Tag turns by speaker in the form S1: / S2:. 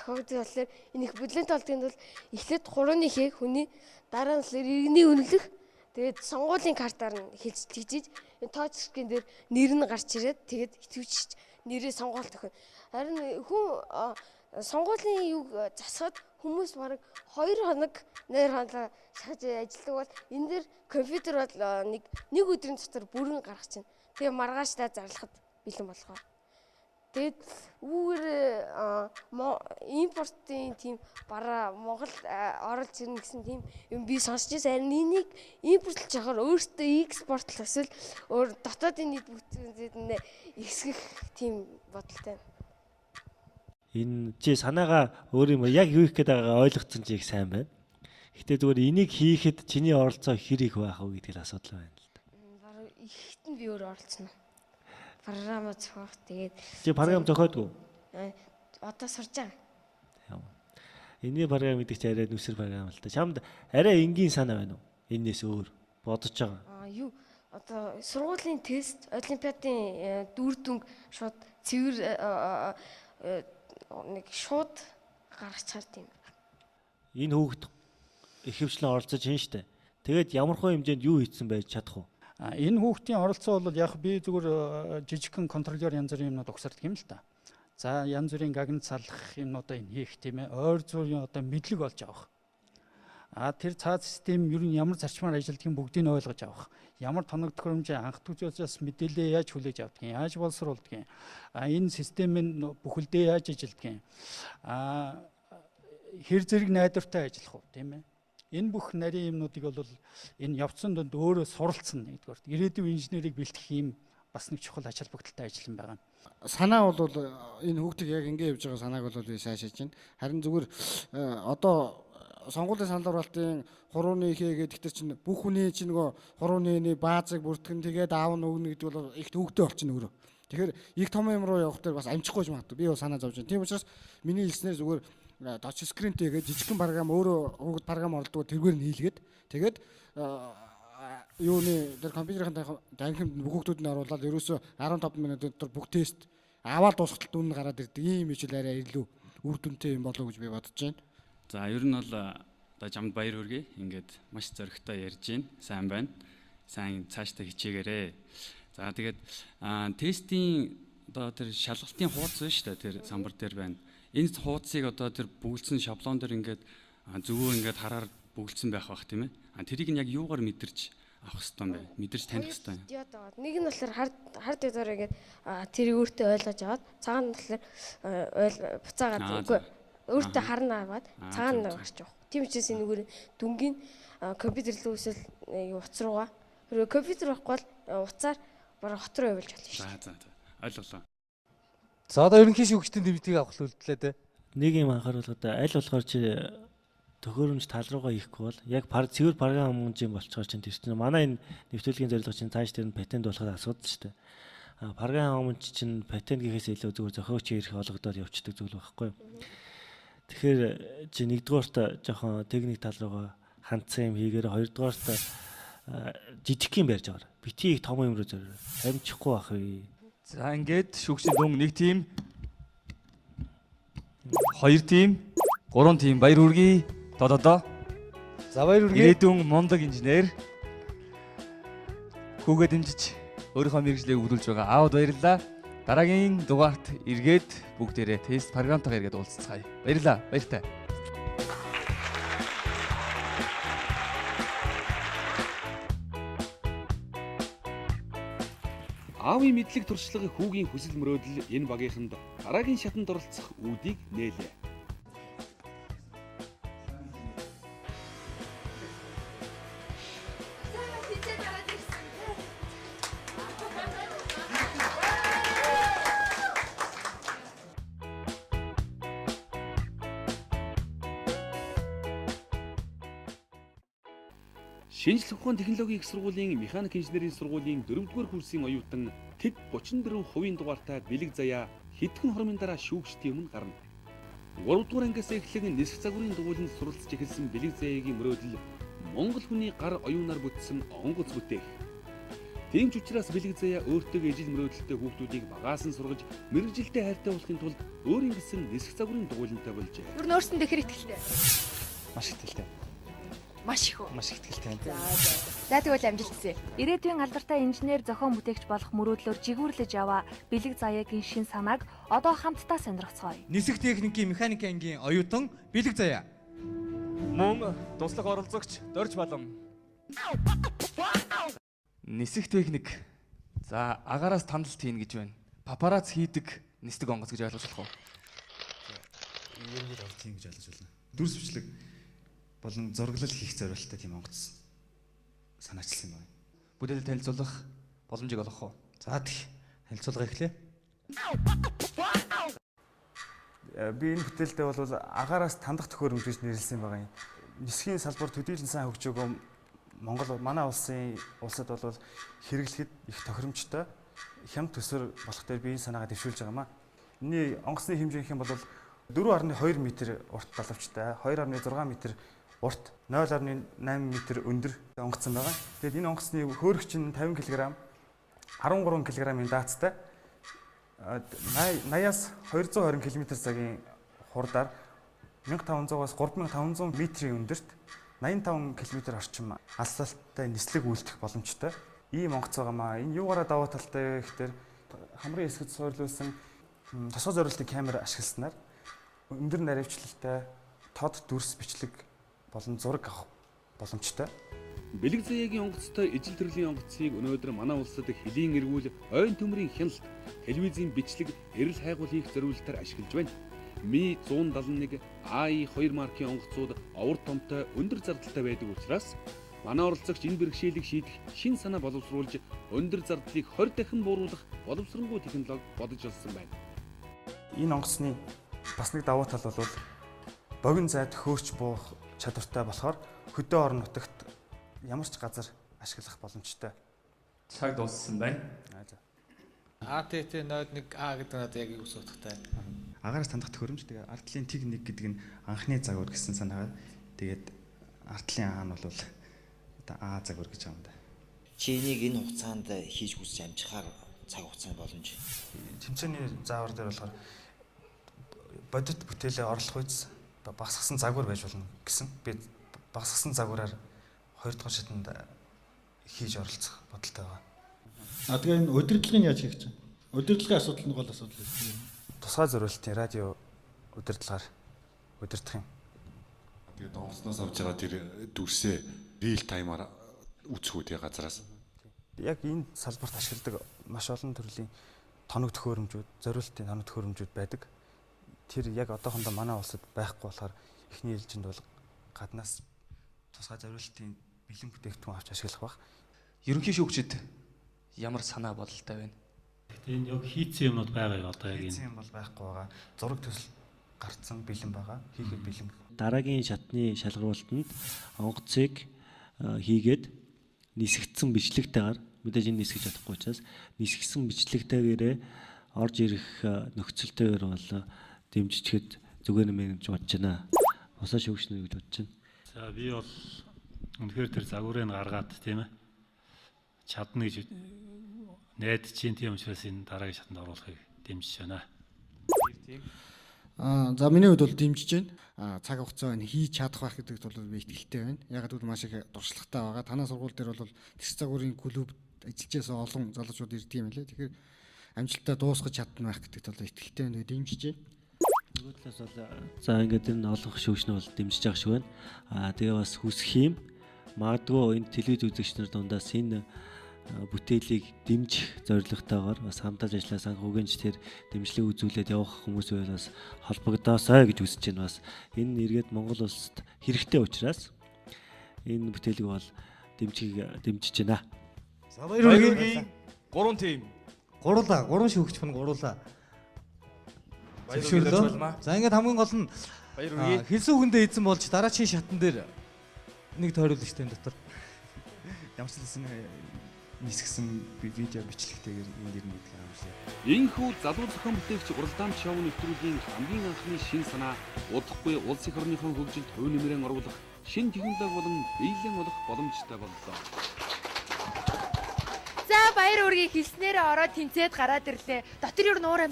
S1: зохиогдсон болохоор энэ их бүлээн толдгийн бол эхлээд хурууны хээ хүний, дараа нь болохоор иргэний үнэлэх, тэгээд сонгуулийн картаар нь хэлж тэгжиж энэ touch screen дээр нэр нь гарч ирээд, тэгээд итгэвч нэрээ сонгуул тохино. Харин хүн сонгуулийн юг засахад хүмүүс бараг 2 хоног, 8 хоног шахаж ажилладаг бол энэ дээр компьютер бол нэг өдрийн дотор бүрэн гаргах чинь. Тэгээ маргаашдаа зарлахад бэлэн болгоо. Тэгээд үүгээр импортын тийм бараа Монгол оруулж ирнэ гэсэн тийм юм би сонсч байсан. Харин энийг импортлж явахаар өөртөө экспортлох эсвэл өөр дотоодын нийт бүтээнд нь ихсгэх тийм бодолтой.
S2: Энэ чи санаагаа өөр юм яг юу их гээд байгаагаа ойлгоцсон чи их сайн байна. Гэтэ зүгээр энийг хийхэд чиний оролцоо хэр их байх вэ гэдэг л асуудал байна л да.
S1: Бараг ихэд нь би өөр оролцсон. Програм зохиох, тэгээд
S2: Чи програм зохиодгүй?
S1: Одоо сурж байгаа.
S2: Энэний програм гэдэг чи арай нүсэр програм л та. Чамд арай энгийн санаа байна уу? Энээс өөр бодож байгаа.
S1: Аа, юу, одоо сургуулийн тест, олимпиадын үр дүнг шууд цэвэр нэг шууд гаргачаар тийм.
S2: Энэ хүүхэд ихэвчлэн оролцож хийн штэ. Тэгээд ямар хөө хэмжээнд юу хийцэн байж чадах вэ?
S3: Энэ хүүхдийн оролцоо бол яг би зүгээр жижигхэн контролер янз бүрийн юмнууд угсардаг юм л та. За, янз бүрийн гагнад салах юмнуудаа энэ хийх, тийм ээ. Ойр зургийн одоо мэдлэг олж авах. А тэр цаад систем ер нь ямар зарчмаар ажилладгийг бүгдийг нь ойлгож авах. Ямар тоног төхөөрөмжийн анх түзээс мэдээлэлээ яаж хүлээж авдгийг, яаж боловсруулдгийг. А энэ систем нь бүхэлдээ яаж ажилладгийг. А хэр зэрэг найдвартай ажиллах уу, тийм ээ. Энэ бүх нарийн юмнуудыг бол энэ явцсан донд өөрөө суралцсан нэгдүгээр. Ирээдүйн инженерийг бэлтгэх юм бас нэг чухал ач холбогдолтой ажил юм байна.
S4: Санаа бол энэ хүүхдийг яг ингэ явж байгаа санааг бол би сайшааж байна. Харин зүгээр одоо сонгуулийн санал оруулалтын хурууны ихээ гэдэг тэр чинь бүх хүний чинь нөгөө хурууны баазыг бүртгэн, тэгээд аав нь өгнө гэдэг бол их төвөгтэй болчихно өөрөө. Тэгэхээр их том юм руу явах дээр бас амжихгүй ч магадгүй. Би бол санаа зовж байна. Тийм учраас миний хэлснээр зүгээр touch screen тэй жижигхэн програм, өөрөө хүүхэд програм оролдгоо тэргээр нь хийлгээд, тэгээд юуны тэр компьютерийн танхимд бүх хүүхдүүд нь оруулаад ерөөсөө 15 минут дотор бүх тест аваад дуусгалтал дүн нь гараад ирдэг. Ийм ижил арай илүү үр дүнтэй юм болов уу гэж би бодож байна.
S5: За, ер нь бол одоо чамд баяр хүргэе. Ингээд маш зоригтой ярьж байна. Сайн байна. Сайн цаашдаа хичээгээрэй. За, тэгээд тестийн одоо тэр шалгалтын хуудас байна шүү дээ. Тэр самбар дээр байна. Энэ хуудсыг одоо тэр бөглөсөн шаблон дээр ингээд зөвөө ингээд хараар бөглөсөн байх бах, тийм ээ. А тэрийг нь яг юугаар мэдэрч авах хэвээр юм бэ? Мэдэрч таних хэвээр юм.
S1: Диод аваад, нэг нь болохоор хар хар диодоор ингээд тэрийг өөртөө ойлгож аваад, цагаан нь болохоор ойл буцаагаад, үгүй, өөртөө харна аваад, цагаан нь гарч явах. Тийм учраас энэ зүгээр дүнгийн компьютер рүү эсвэл утас руугаа, хэрвээ компьютер байхгүй бол утсаар бараг хот руу явуулж болно шүү.
S5: За. Ойлголоо.
S6: За, одоо ерөнхий шүүгчдийн дэмжлэгийг авах үлдлээ дээ.
S2: Нэг юм анхааруул, одоо аль болохоор чи төхөөрөмж тал руугаа хийхгүй бол яг пар цэвэр програм юм болцохоор чинь тэр чинь манай энэ нэвтрүүлгийн зорилго чинь цааш тэр нь патент болоход асуудал шүү дээ. А програм чинь патент гэхээс илүү зүгээр зохиогч эрх олгодоод явцдаг зүйл байхгүй юу? Тэгэхээр чи нэгдүгээрт жоохон техник тал руугаа хандсан юм хийгээр, хоёрдугаарт жижиг юм барьж байгаа. Бити их том юм руу зорио. Амжихгүй байх вэ?
S7: За, ингээд шүүгчийн дүн нэг team, хоёр team, гурван team, баяр хүргэе. Дододоо.
S6: За, баяр хүргэе.
S7: Ирээдүйн мундаг инженер хүүгээ дэмжиж өөрийнхөө мэргэжлийг өгүүлж байгаа. Аауд баярлалаа. Дараагийн дугаарт эргээд бүгдээрээ тест програмтайгаа эргээд уулзцгаая. Баярлалаа. Баяртай.
S8: Аавын мэдлэг туршлага, хүүгийн хүсэл мөрөөдөл энэ багийнханд дараагийн шатанд оролцох үүдийг нээлээ. Шинжлэх ухааны технологийн их сургуулийн механик инженерийн сургуулийн 4-р курсын оюутан тэд 34% дугаартай Бэлэг Заяа хэдхэн хормын дараа шүүгчдийн өмнө гарна. 3 дугаар ангиас эхлэн нисэх загварын дугуйланд суралцж эхэлсэн Бэлэг Заяагийн мөрөөдөл Монгол хүний гар оюунаар бүтсэн онгоц бүтээх. Тийм ч учраас Бэлэг Заяа өөртөө ижил мөрөөдөлтэй хүүхдүүдийг багаас нь сургаж мэргэжилтэй хайртай болохын тулд өөрийн гэсэн нисэх загварын дугуйлантай болжээ.
S9: Ер нь өөрсөндөө хэр итгэлтэй?
S10: Маш итгэлтэй.
S9: Маш их үү?
S10: Маш их итгэлтэй.
S9: За тэгвэл амжилт хүсье.
S11: Ирээдүйн алдартай инженер, зохион бүтээгч болох мөрөөдлөөр жигүүрлэж яваа Бэлэг Заяагийн шин санааг одоо хамтдаа сонирхцгоё.
S7: Нисэх техникийн механик ангийн оюутан Бэлэг Заяа. Мөн туслах оролцогч Дорж Балам. Нисэх техник. За агаараас тандалт хийнэ гэж байна. Папарац хийдэг нисдэг онгоц гэж ойлгож болох уу?
S10: Ер нь бол тийм гэж ойлгож байна. Дүрс бичлэг болон зураглал хийх зорилттой тийм онгоц санаачилсан юм байна.
S7: Бүтээл танилцуулах боломжийг олгох уу?
S6: За тэг. Танилцуулга эхлэе.
S10: Би энэ бүтээлдээ бол агаараас тандах төхөөрөмж гэж нэрлэсэн байгаа юм. Нисхийн салбар төдийлөн сайн хөгжөөгөө Монгол манай улсын улсад бол хэрэглэхэд их тохиромжтой хямд төсвөр болох дээр би энэ санаагаа дэвшүүлж байгаа юм аа. Энэний онгоцны хэмжээ гэх юм бол 4.2 м урт далавчтай, 2.6 м урт, 0.8 м өндөр онгоцсон байгаа. Тэгээд энэ онгоцны хөөрөгч нь 50 кг, 13 кг-ын даацтай 80-аас 220 км цагийн хурдаар 1500-аас 3500 метрийн өндөрт 85 км орчим алслалтай нислэг үйлдэх боломжтой. Ийм онгоц байгаа маа. Энэ юугаараа давуу талтай вэ гэхээр хамрын хэсгэд суйрлуулсан тосгой зориултын камер ашигласнаар өндөр наривчлалтай тод дүрс бичлэг болон зураг авах боломжтой.
S8: Бэлэг Заяагийн онгоцтой ижил төрлийн онгоцыг өнөөдөр манай улсад хөлийн эргүүл, ойн төмрийн хяналт, телевизийн бичлэг, эрэл хайгуул хийх зориултаар ашиглаж байна. Ми 171 AI2 маркийн онгоцууд овор томтой өндөр зардалтай байдаг учраас манай оролцогч энэ бэрхшээлийг шийдэх шин санаа боловсруулж өндөр зардлыг 20 дахин бууруулах боловсронгуй технологи бодож олсон байна.
S10: Энэ онгоцны бас нэг давуу тал бол богино зайд хөөрч буух чадвартай болохоор хөдөө орон нутагт ямар ч газар ашиглах боломжтой.
S7: Цаг дууссан байна.
S6: ATT 01 A гэдэг нь одоо яг юу гэсэн утгатай?
S10: Агаараас тандах төхөөрөмж тэгээ ард талын тэг 1 гэдэг нь анхны загвар гэсэн санаагаар тэгээд ард талын А нь бол одоо А загвар гэж байгаа юм да.
S12: Чи энийг энэ хугацаанд хийж гүйцэж амжихаар цаг хугацааны боломж.
S10: Тэмцээний заавар дээр болохоор бодит бүтээлээ орлох үйс багасгасан загвар байж болно гэсэн. Би багасгасан загвараар 2 дугаар шатанд хийж оролцох бодолтой байгаа.
S13: А тэгээ энэ удирдлагыг яаж хийх чинь? Удирдлагын асуудал нь гол асуудал шүү дээ.
S10: Тусгай зориултын радио удирдлагаар удирдах юм.
S14: Тэгээд онгоцноос авч байгаа тэр дүрсээ real time-аар үзэх үү тий газараас.
S10: Яг энэ салбарт ашигладаг маш олон төрлийн тоног төхөөрөмжүүд, зориултын тоног төхөөрөмжүүд байдаг. Тэр яг одоохондоо манай улсад байхгүй болохоор эхний ээлжинд бол гаднаас тусгай зориултын бэлэн бүтээгдэхүүн авч ашиглах байх.
S7: Ерөнхий шүүгчид ямар санаа бодолтой байна?
S2: Гэхдээ энэ яг хийцэн юмнууд байгаа юу одоо яг энэ?
S10: Хийцэн юм бол байхгүй байгаа. Зураг төсөл гарцсан бэлэн байгаа. Хийхэд бэлэн.
S2: Дараагийн шатны шалгаруултанд онгоцыг хийгээд нисгдсэн бичлэгтэйгээр мэдээж энэ нисгэж чадахгүй учраас нисгсэн бичлэгтэйгээрээ орж ирэх нөхцөлтэйгээр бол дэмжичгэд зүгээр юм гэж бодож байна. Бусаа шүүгчнэ гэж бодож байна.
S15: За би бол үнэхээр тэр загварыг гаргаад тийм чадна гэж найдаж чинь, тийм учраас энэ дараагийн шатанд оруулахыг дэмжиж байна.
S7: Тийм.
S4: За миний хувьд бол дэмжиж байна. Цаг хугацаа энэ хийж чадах байх гэдэгт бол би итгэлтэй байна. Яг гэвэл маш их туршлагатай байгаа. Танаа сургууль дээр бол тэс загварын клуб ажиллаж байсан олон залуучууд ирдэг юм лээ. Тэгэхээр амжилттай дуусгаж чадна байх гэдэгт бол итгэлтэй байна. Дэмжиж байна.
S2: Нөгөө талаас бол за ингээд энэ олонх шүүгч нь бол дэмжиж байгаа шиг байна. Аа тэгээ бас хүсэх юм магадгүй энэ телевиз үзэгч нар дундаас энэ бүтээлийг дэмжих зорилготойгоор бас хамтарч ажиллаа санхүүгийн ч тэр дэмжлэг үзүүлээд явах хүмүүс байвал бас холбогдоосой гэж хүсэж байна. Бас энэ эргээд Монгол улсад хэрэгтэй учраас энэ бүтээлийг бол дэмжихийг дэмжиж байна.
S6: За баяр хүргэе.
S7: 3 team.
S6: Гурлаа, 3 шүүгч хүн гурлаа.
S7: Баяр хүргэе.
S6: За ингээд хамгийн гол нь
S7: баяр хүргэе.
S6: Хэлсэн үгэндээ эзэн болж дараачийн шатан дээр нэг тойруулагчтай энэ дотор.
S10: Ямар ч хэлсэн нисгсэн видео бичлэгтэйгээр энд ирнэ гэдгийг харуулъя.
S8: Энэхүү залуу зохион бүтээгч уралдаан шоу нэвтрүүлгийн хамгийн анхны шин санаа удахгүй улс эх орныхон хөгжилд хувь нэмрээ оруулах шин технологи болон биелэн олох боломжтой боллоо.
S9: За Баяр үргийг хэлснээрээ ороод тэнцээд гараад ирлээ. Дотор юу нуур амьс